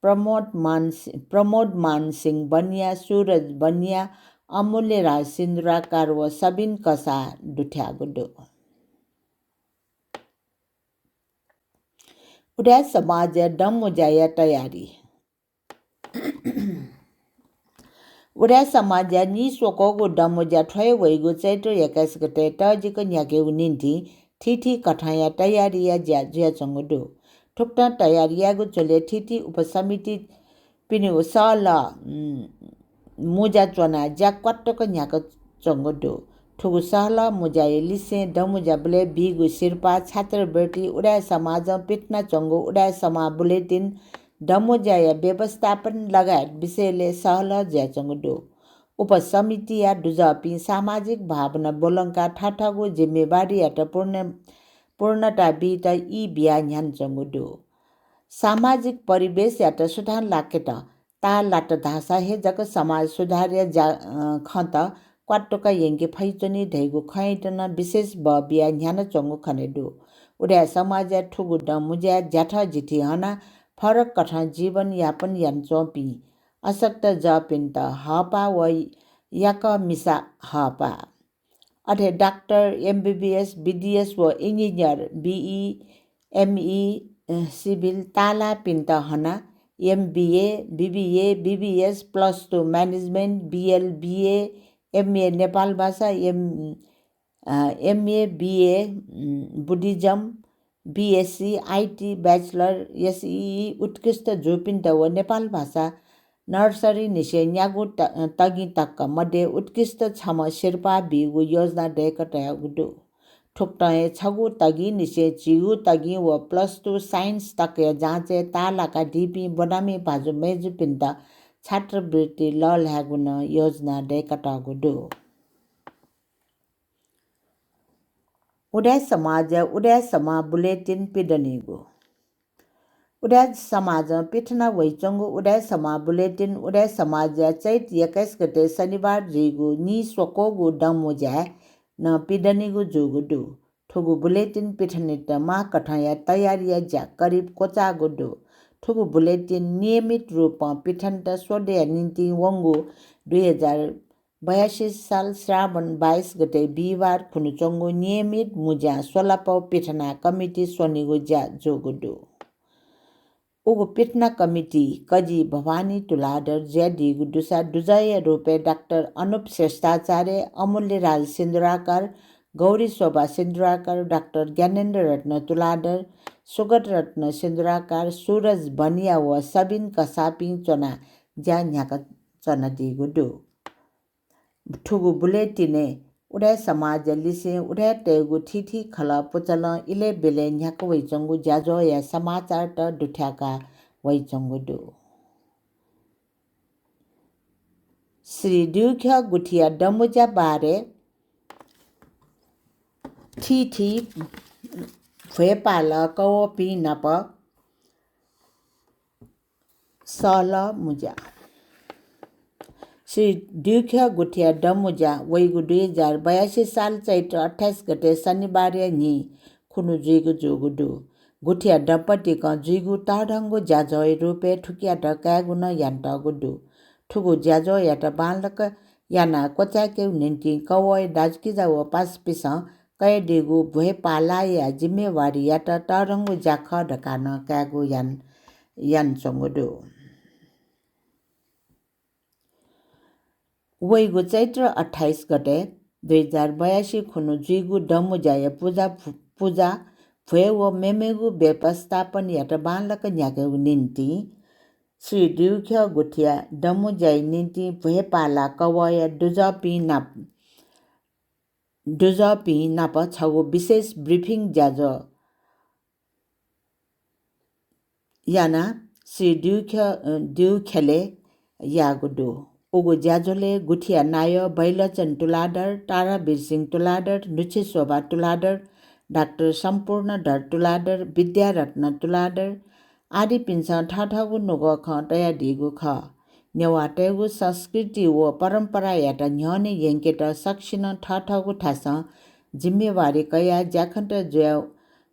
प्रमोद मान सि-, प्रमोद मान सिंह बनिया, सुरज बनिया, अमूल्य राज सिन्दुराकार व सबिन कसाः दुथ्याःगु दु। उदाय् समाजया दँमुँज्याया तयारी। उदाय् समाजया नीस्वक्वःगु दँमुँज्या थ्व हे वइगु चैत्र एक्काइस गते तःजिक न्ह्याकेगु निंतिं थीथी कथंया तयारीया ज्या जुयाच्वंगु दु। थुकथं तयारी यायेगु झ्वलय् थीथी उपसमिति पिनिगु सहलह, उम्, मुँज्या च्वनाः ज्या क्वातुक न्ह्याकाच्वंगु दु। थुगु सहलह मुँज्याया लिसें दँमुँज्या बुलय् बीगु सिरपाः, छात्रवृत्ति, उदाय् समाजं पिथनाच्वंगु उदाय् समाः बुलेटिन, दँमुँज्याया व्यवस्थापन लगायत विषयलय् सहलह जुयाच्वंगु दु। उपसमितिया दुजःपिं सामाजिक भावना ब्वलंकाः थःथःगु जिम्मेवारीयात पूर्ण, पूर्णता बीत ई बियाः न्ह्यानाच्वंगु दु। सामाजिक परिवेशयात सुथां लाकेत ताःलात धाःसा हे जक समाज सुधारया ज्या, अ, खँत क्वातुक यंके फइच्वनी धइगु खँयात नं विशेष बः बियाः न्ह्यानाच्वंगु खने दु। उदाय् समाजया थुगु दँमुँज्याय् ज्याथ जिथि हनाः फरक कथं जीवन यापन यानाच्वंपिं अशक्त जःपिन्त हःपाः व याकःमिसा हःपाः। अथे डाक्टर, एमबीबीएस, बीडीएस व इन्जिनियर, बीई, एमई, अ, सिभिल ताःलाःपिन्त हनाः MBA, BBA, BBS, plus two management, BL, BA, MA Nepal Bhasha, M, अ, MA, BA, um, Buddhism, BSc, IT, bachelor, SEE उत्कृष्ट जूपिन्त व नेपाल भाषा नर्सरीनिसें न्यागू त-, तगिं तक मध्ये उत्कृष्ट छम्ह सिरपाः बीगु योजना दय्कातयागु दु। थुकथं हे छगू तगिंनिसें झिगू तगिं व प्लस टू साइन्स तकया जाँचय् ताःलाकादीपिं ब्वनामि भाजु मय्जुपिन्त छात्रवृत्ति लःल्हायेगु नं योजना दय्कातःगु दु। उदाय् समाजया उदाय् समाः बुलेटिन पिदनीगु। उदाय् समाजं पिथना वइच्वंगु उदाय् समाः बुलेटिन उदाय् समाजया चैत एक्काइस गते शनिबार जुइगु नीस्वक्वःगु दँमुँज्याय् नं पिदनीगु जूगु दु। थुगु बुलेटिन पिथनेत माःकथंया तयारीया ज्या करिब क्वचाःगु दु। थुगु बुलेटिन नियमित रूपं पिथनेत स्वदँया निंतिं वंगु दुई हजार बयासी साल श्रावण बाइस गते बिहिबार खुन्हु च्वंगु नियमित मुँज्यां स्वलापौ पिथनाः कमिटी स्वनेगु ज्या जूगु दु। उगु पिथना कमिटी कजि भवानी तुलाधर जुयादीगु दुसा दुजःया रूपय् डाक्टर अनुप श्रेष्ठाचार्य, अमूल्य राज सिन्दुराकार, गौरी शोभा सिन्दुराकार, डाक्टर ज्ञानेन्द्र रत्न तुलाधर, सुगत रत्न सिन्दुराकार, सुरज बनिया व सबिन कसाःपिं च्वनाः ज्या न्ह्याकाच्वनादीगु दु। थुगु बुलेटिनय् उदाय् समाजया लिसें उदाय् तयेगु थीथी खलः पुचलं इलय् ब्यलय् न्ह्याका वइच्वंगु ज्याझ्वःया समाचारत दुथ्याका वइच्वंगु दु। श्री द्युख्यः गुथिया दँमुँज्या बारे थीथी भ्वय्पाल कवःपिं नाप सहलह मुँज्या। श्री द्युख्यः गुथिया दँमुँज्या वइगु दुई हजार बयासी साल चैत्र अट्ठाइस गते शनिबारया न्हि खुन्हु जुइगु जूगु दु। गुथिया दँपतिकं जुइगु तःधंगु ज्याझ्वःया रूपय् थुकियात कायेगु नं यानातःगु दु। थुगु ज्याझ्वःयात बांलाक यानाः क्वचाय्केगु निंतिं कवःया दाजुकिजा व पासापिसं कयादीगु भ्वय् पालाया जिम्मेवारीयात तःधंगु ज्याखः धकाः नं कायेगु यान, यानाच्वंगु दु। वइगु चैत्र अट्ठाइस गते दुई हजार बयासी खुन्हु जुइगु दमुज्याया पुजा, पुजा भ्वय् व मेमेगु व्यवस्थापनयात बांलाक न्ह्याकेगु निंतिं श्री द्युख्यः गुथिया दमुज्याया निंतिं भ्वय् पाला कवःया दुजःपिं नाप, दुजःपिं नाप छगू विशेष briefing ज्याझ्वः यानाः श्री द्युख्य-, अ, द्युख्यलय् याःगु दु। उगु ज्याझ्वलय् गुथिया नायः बैलोचन तुलाधर, तारावीर सिंह तुलाधर, नुछिशोभा तुलाधर, डाक्टर सम्पूर्णधर तुलाधर, विद्यारत्न तुलाधर आदिपिन्सं थःथःगु नुगः खँ तयादीगु खः। नेवाःतय्गु संस्कृति व परम्परायात न्ह्यःने यंकेत सकसिनं थःथःगु थासं जिम्मेवारी कयाः ज्याखँत जुया,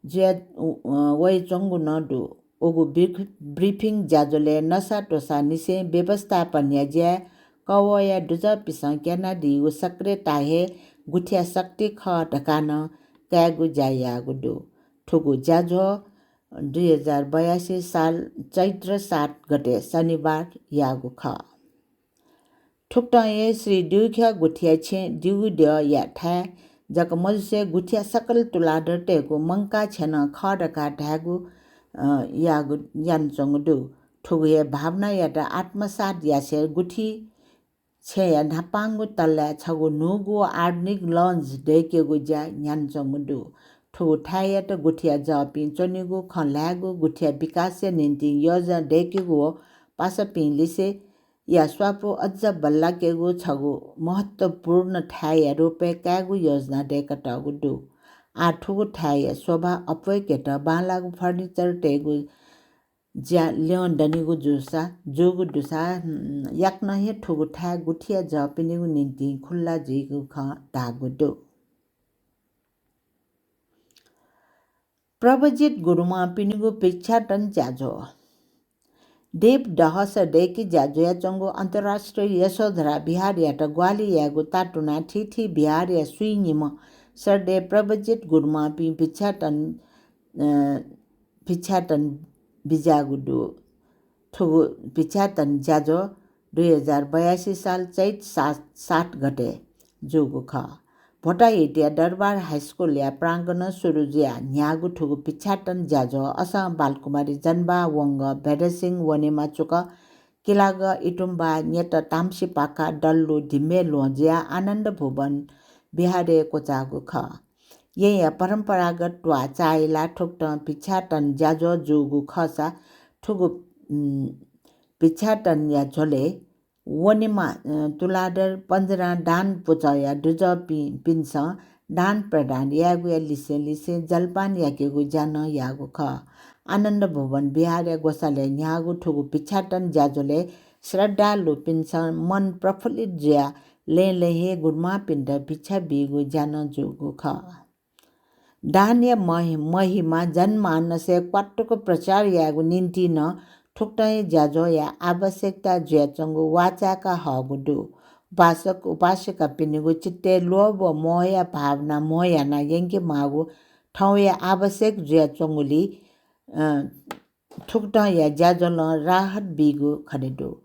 जुया, अ, वयाच्वंगु नं दु। उगु ब्रिफ-, briefing ज्याझ्वलय् नसात्वसांनिसें व्यवस्थापनया ज्याय् कवःया दुजःपिसं क्यनादीगु सक्रियता हे गुथिया शक्ति खः धकाः नं कायेगु ज्या याःगु दु। थुगु ज्याझ्वः दुई हजार बयासी साल चैत्र सात गते शनिबार याःगु खः। थुकथं हे श्री द्युख्यः गुथिया छेँ द्युगु द्यःया थाय् जक मजुसे गुथिया सकल तुलाधरतय्गु मंकाः छेँ नं खः धकाः धायेगु, अ, याःगु, यानाच्वंगु दु। थुगु हे भावनायात आत्मसात यासें गुथि छेँया न्हापांगु तल्लाय् छगू न्हूगु व आधुनिक lounge दय्केगु ज्या न्ह्यानाच्वंगु दु। थुगु थाय्‌यात गुथिया जःपिं च्वनेगु, खँ ल्हायेगु, गुथिया विकासया निंतिं योजना दय्केगु व पासापिं लिसेया स्वापू अझ बल्लाकेगु छगू महत्त्वपूर्ण थाय्‌या रूपय् कायेगु योजना दय्कातःगु दु। आः थुगु थाय्‌या शोभा अप्वय्केत बांलाःगु furniture तयेगु ज्या ल्यं दनिगु जूसा, जूगु दुसा, उम्, याकनं हे थुगु थाय् गुथिया जःपिनिगु निंतिं खुल्ला जुइगु खँ धाःगु दु। प्रव्रजित गुरुमांपिनिगु भिक्षाटन ज्याझ्वः। दीप दहस दय्के ज्या जुयाच्वंगु अन्तर्राष्ट्रिय यशोधरा विहारयात ग्वाहालि यायेगु तातुनाः थीथी विहारया स्वीनिम्ह श्रद्धेय प्रव्रजित गुरुमांपिं भिक्षाटन, अ, भिक्षाटन बिज्याःगु दु। थुगु भिक्षाटन ज्याझ्वः दुई हजार बयासी साल चैत सात, सात गते जूगु खः। भोटाहिटिया दरबार हाइस्कुलया प्राङ्गणं सुरु जुयाः न्ह्याःगु थुगु भिक्षाटन ज्याझ्वः असं बालकुमारी, जनबहाः वंगः, भेदसिंह, वनेमा चुक, किलागः, इतुम्बा, न्यत, ताम्सिपाखा, डल्लु, धिम्मे ल्वहं जुयाः आनन्द भुवन विहारय् क्वचाःगु खः। येँया परम्परागत त्वाः चाःहिलाः थुकथं भिक्षाटन ज्याझ्वः जूगु खःसा थुगु, उम्, भिक्षाटनया झ्वलय् वनेमा, अ, तुलाधर पञ्जरां दान पुचःया दुजःपिं, पिन्सं दान प्रदान यायेगुया लिसें लिसें जलपान याकेगु ज्या नं याःगु खः। आनन्द भुवन विहारया ग्वसालय् न्ह्याःगु थुगु भिक्षाटन ज्याझ्वलय् श्रद्धालुपिन्सं मन प्रफुल्लित जुयाः लँय् लँय् हे गुरुमांपिन्त भिक्षा बीगु ज्या नं जूगु खः। दानया महि-, महिमा जनमानसय् क्वातुक प्रचार यायेगु निंतिं नं थुकथं हे ज्याझ्वःया आवश्यकता जुयाच्वंगु वाःचाय्का हःगु दु। उपासक उपासिकापिनिगु चित्तय् लोभ व मोहया भावना म्हो यानाः यंके माःगु थौंया आवश्यक जुयाच्वंगुलिं, अ, थुकथंया ज्याझ्वलं राहत बीगु खने दु।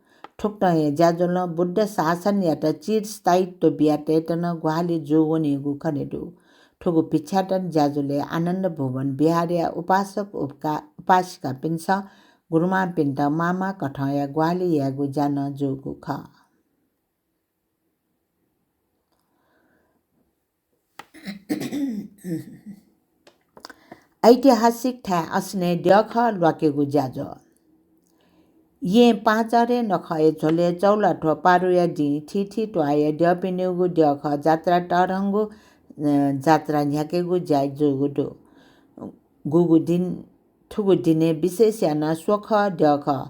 थुकथंया ज्याझ्वलं बुद्ध शासनयात चिरस्थायित्व बियातयेत नं ग्वाहालि जूवनीगु खने दु। थुगु भिक्षाटन ज्याझ्वलय् आनन्द भुवन विहारया उपासक उपका-, उपासिकापिन्सं गुरुमांपिन्त मामा कथंया ग्वाहालि यायेगु ज्या नं जूगु खः। ऐतिहासिक थाय् असनय् द्यःखः ल्वाकेगु ज्याझ्वः। येँ पाँचहरे नखःया झ्वलय् चौलाथ्व पारुया दिं थीथी त्वाःया द्यःपिनिगु द्यःखः जात्रा तःधंगु, अ, जात्रा न्ह्याकेगु ज्या जूगु दु। गुगु दिं, थुगु दिनय् विशेष यानाः स्वखः द्यःखः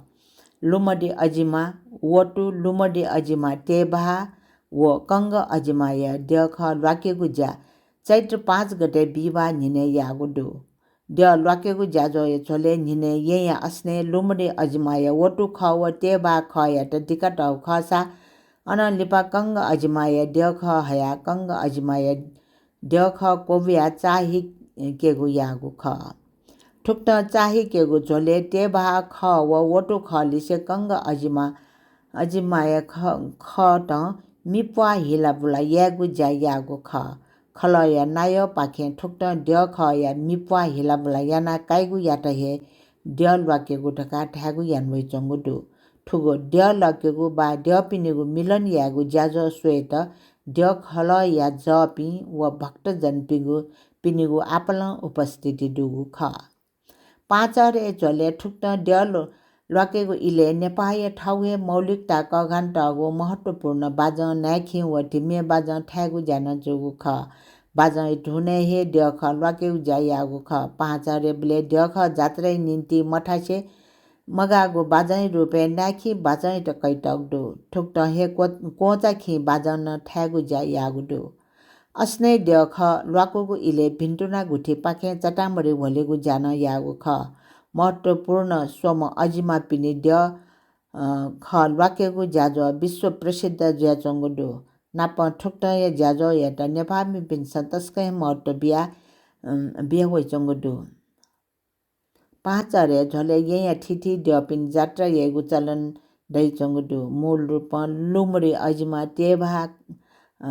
लुमडी अजिमा वटु, लुमडी अजिमा तेबहा व कंग अजिमाया द्यःखः ल्वाकेगु ज्या चैत्र पाँच गते बिहिबाः न्हिनय् याःगु दु। द्यः ल्वाकेगु ज्याझ्वःया झ्वलय् न्हिनय् येँया असनय् लुमडी अजिमाया वटु खः व तेबहा खःयात दिकातःगु खःसा अनं लिपा कंग अजिमाया द्यःखः हयाः कंग अजिमाया द्यःखः क्वब्वयाः चाःहिकेगु याःगु खः। थुकथं चाःहिकेगु झ्वलय् तेभाः खः व वटु खः लिसे कंग अजिमा, अजिमाया ख-, खतं मिप्वाः हिलाबुला यायेगु ज्या याःगु खः। खलःया नायःपाखें थुकथं द्यःखःया मिप्वाः हिलाबुला याना काइगु यात हे द्यः ल्वाकेगु धकाः धायेगु याना वइच्वंगु दु। थुगु द्यः ल्वाकेगु वा द्यःपिनिगु मिलन यायेगु ज्याझ्वः स्वयेत द्यः खलःया जःपिं व भक्तजनपिनिगु, पिनिगु आपालं उपस्थिति दुगु खः। पाहांचह्रे झ्वलय् थुकथं द्यः ल्व-, ल्वाकेगु इलय् नेपाःया थःगु हे मौलिकता कःघानातःगु महत्त्वपूर्ण बाजं, नाय्खिं व धिमे बाजं थायेगु ज्या नं जूगु खः। बाजंया धुनय् हे द्यःखः ल्वाकेगु ज्या याःगु खः। पाहांचह्रेबलय् द्यःखः जात्राया निंतिं मथासे मगाःगु बाजंया रूपय् नाय्खिं बाजंयात कयातःगु दु। थुकथं हे क्व-, क्वंचाखिं बाजं नं थायेगु ज्या याःगु दु। असनय् द्यःखः ल्वाकूगु इलय् भिन्तुना गुथिपाखें चतामरी ह्वलेगु ज्या नं याःगु खः। महत्त्वपूर्ण स्वम्ह अजिमापिनि द्यः, अ, खः ल्वाकेगु ज्याझ्वः विश्व प्रसिद्ध जुयाच्वंगु दु। नापं थुकथंया ज्याझ्वःयात नेपाःमिपिन्सं तसकं हे महत्त्व बिया, अ, बिया वइच्वंगु दु। पाहांचह्रे झ्वलय् येँया थीथी द्यःपिं जात्रा याइगु चलन दइच्वंगु दु। मूल रूपं लुमरि अजिमा तेभाः, अ,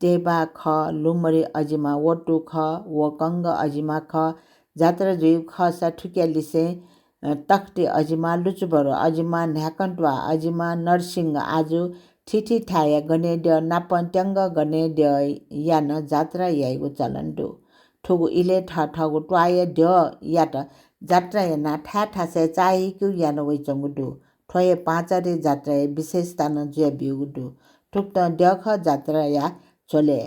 तेभाः खः, लुमरि अजिमा वटु खः व कंग अजिमा खः। जात्रा जुइगु खःसा थुकिया लिसें, अ, तख्ती अजिमा, लुचुभरु अजिमा, न्हाय्कंत्वाः अजिमा, नरसिंह आजु, थीथी थाय्‌या गनेद्यः नापं त्यंगः गनेद्यःया नं जात्रा याइगु चलन दु। थुगु इलय् थःथःगु त्वाःया द्यःयात जात्रा यानाः थाय् थासय् चाःहिकेगु याना वइच्वंगु दु। थ्व हे पाहांचह्रे जात्राया विशेषता नं जुयाब्यूगु दु। थुकथं द्यःखः जात्राया झ्वलय्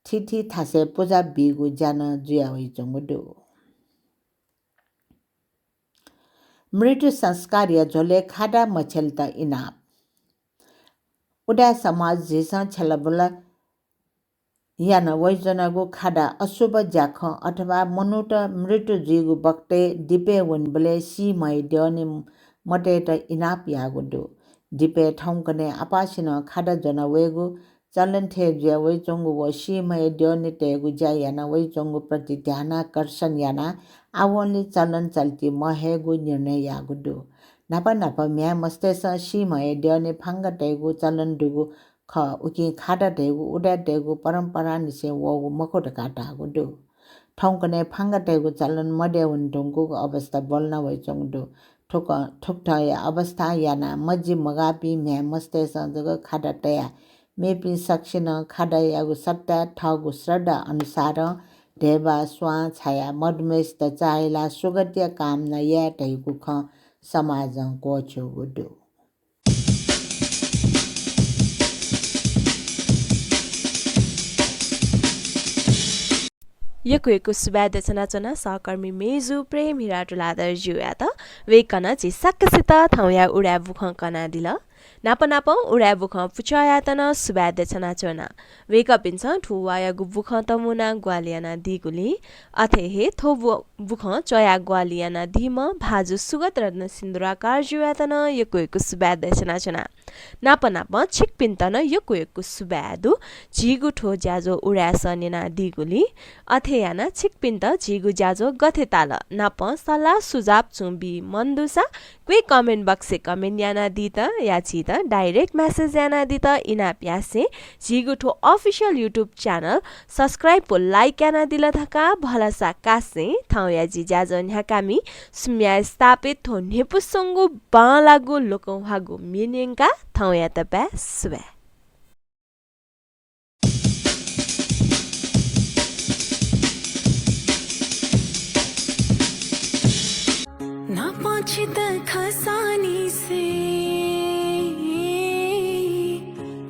थीथी थासय् पुजा बीगु ज्या नं जुया वइच्वंगु दु। मृत्यु संस्कारया झ्वलय् खादा मछ्यलेत इनाप। उदाय् समाज झीसं छ्यलाबुला याना वइच्वनागु खादा अशुभ ज्याखँ अथवा मनूत मृत्यु जुइगु बखतय् दिपय् वनेबलय् सीम्हया द्यःने मतयेत इनाप याःगु दु। दिपय् थौंकन्हय् आपासिनं खादा ज्वना वयेगु चलन थें जुया वइच्वंगु व सीम्हया द्यःने तयेगु ज्या याना वइच्वंगु प्रति ध्यानाकर्षण यानाः आवंलि चलन चल्ति महयेगु निर्णय याःगु दु। न्हापा न्हापा म्ह्याय् मस्तय्‌सं सीम्हया द्यःने फांगा तयेगु चलन दुगु खः। उकिं खादा धयागु उदाय् तयेगु परम्परांनिसें वःगु मखु धकाः धाःगु दु। थौंकन्हय् फांगा तयेगु चलन मदये वने धुंकूगु अवस्था ब्वलना वइच्वंगु दु। थुक-, थुकथंया अवस्थां यानाः मजि मगाःपिं म्ह्याय् मस्तय्‌सं जक खादा तयाः मेपिं सकसिनं खादायागु सट्टाय् थःगु श्रद्धा अनुसारं ध्यबा, स्वां छायाः मदुम्हय्‌सित चाःहिलाः सुगतिया कामना याये धइगु खँ समाजं क्वःछ्यूगु दु। यक्व यक्व सुभाय् देछानाच्वना सहकर्मी मेजु प्रेम हिरा तुलाधरज्यूयात। वय्‌कलं झी सकसित थौंया उदाय् बुखँ कनादिल। नाप नापं उदाय् बुखँ पुचःयात नं सुभाय् देछानाच्वना। वय्‌कःपिन्सं थ्व वाःयागु बुखँ तःमुनाः ग्वाहालि यानादीगुलिं, अथे हे थ्व बु-, बुखँ च्वयाः ग्वाहालि यानादीम्ह भाजु सुगत रत्न सिन्दुराकारज्यूयात नं यक्व यक्व सुभाय् देछानाच्वना। नाप नापं छिकपिन्त नं यक्व यक्व सुभाय् दु, झीगु थ्व ज्याझ्वः उदाय् सः न्यनादीगुलिं। अथे यानाः छिकपिन्त झीगु ज्याझ्वः गथे ताल नापं सल्लाह सुझाव छुं बी मन दुसा क्वय् comment box-य् comment यानादीत या झीत direct message यानादीत इनाप यासें झीगु थ्व official YouTube channel subscribe व like यानादिल धकाः भलसा कासें थौंया जि ज्याझ्वः न्ह्याकामि सुम्या स्थापित थ्व न्ह्यइपुसे च्वंगु बांलाःगु लोकंह्वाःगु म्ये न्यंकाः थौंयात बाय् सुभाय्। नापं छित खंसानिसें,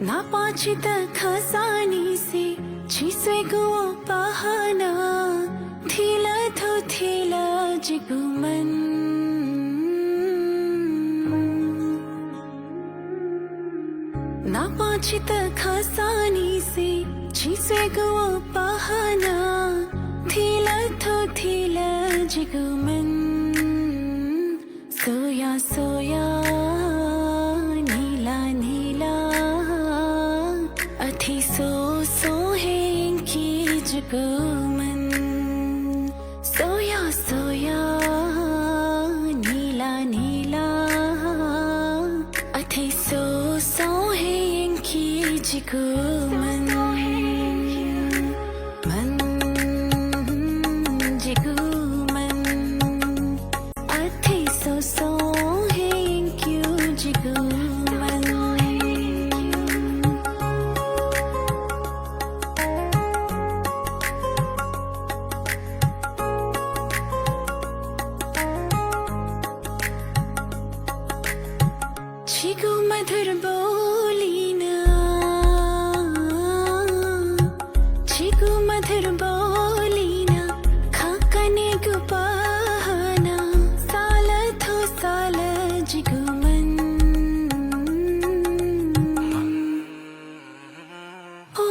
नापं छित खंसानिसें, छिं स्वयेगु व पहलं थिल थ्व थिल जिगु मन। नापं छित खंसानिसें, छिं स्वयेगु व पहलं थिल थ्व थिल जिगु मन। सोया सोया, न्हिला न्हिला, अथे स्वस्वं हे यंकी जिगु मन। स्वया स्वया न्हिला न्हिला अथे स्वस्वं हे यंकी जिगु मन। मन, जिगु मन। अथे स्वस्वं हे यंक्यू जिगु मन। छिगु मधुर बोलीं, छिगु मधुर बोलीं खँ कनेगु पहना साल थ्व साल जिगु मन। ओ,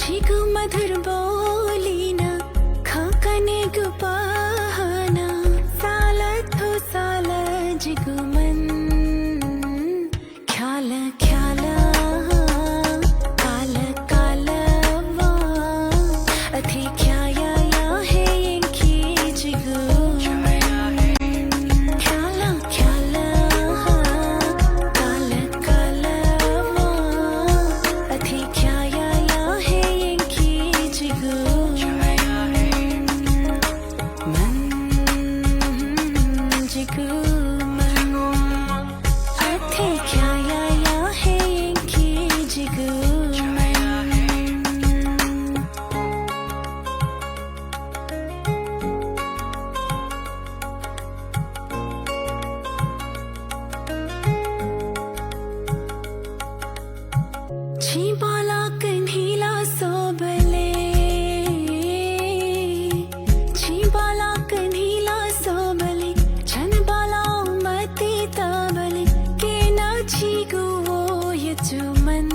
छिगु मधुर बोलीं खँ कनेगु पहना साल थ्व साल जिगु मन। ख्याल ख्याल, काल काल वा, अथे ख्याया या हे यंकी जिगु मन। ख्याल ख्याल, काल काल वा, अथे ख्याया या हे यंकी जिगु मन। मन, जिगु मन। अथे ख्याया या हे यंकी जिगु मन। छिं बांलाक न्हिला स्वबलय्, छिं बांलाक न्हिला स्वबलय्, छन बांलाः मति तबलय्, केना छिगु व यचु मन।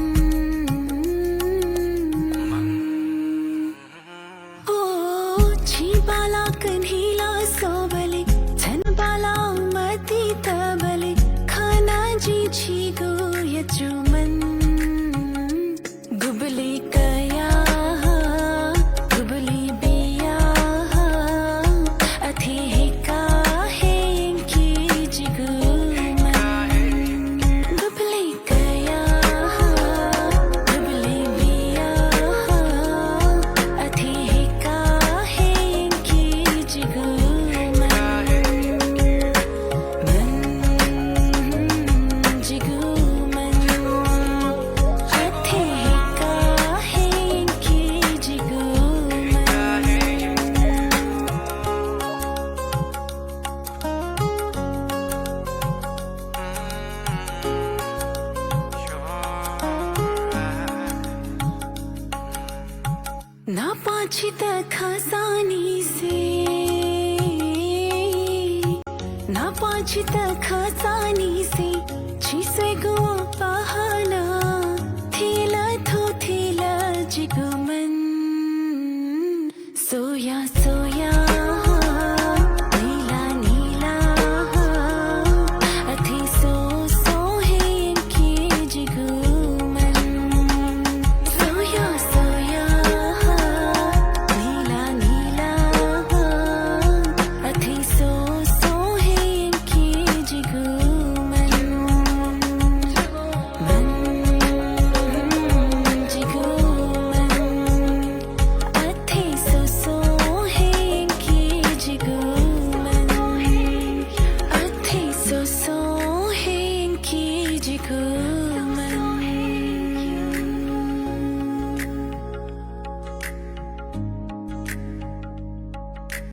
ओ, छिं बांलाक न्हिला स्वबलय्, छन बांलाः मति तबलय्, खना जिं छिगु यचु मन। गुबलय् कयाः, गुबलय् बियाः, अथे हिकाः हे यंकी जिगु मन। गुबलय् कयाः, गुबलय् बियाः, अथे हिकाः हे यंकी जिगु मन। मन, जिगु मन। अथे हिकाः हे यंकी जिगु मन। न्हापां छितः खँ सानिसें, न्हापां छितः खँ सानिसें, छिं स्वयेगु पहना थिल थ्व थिल जिगु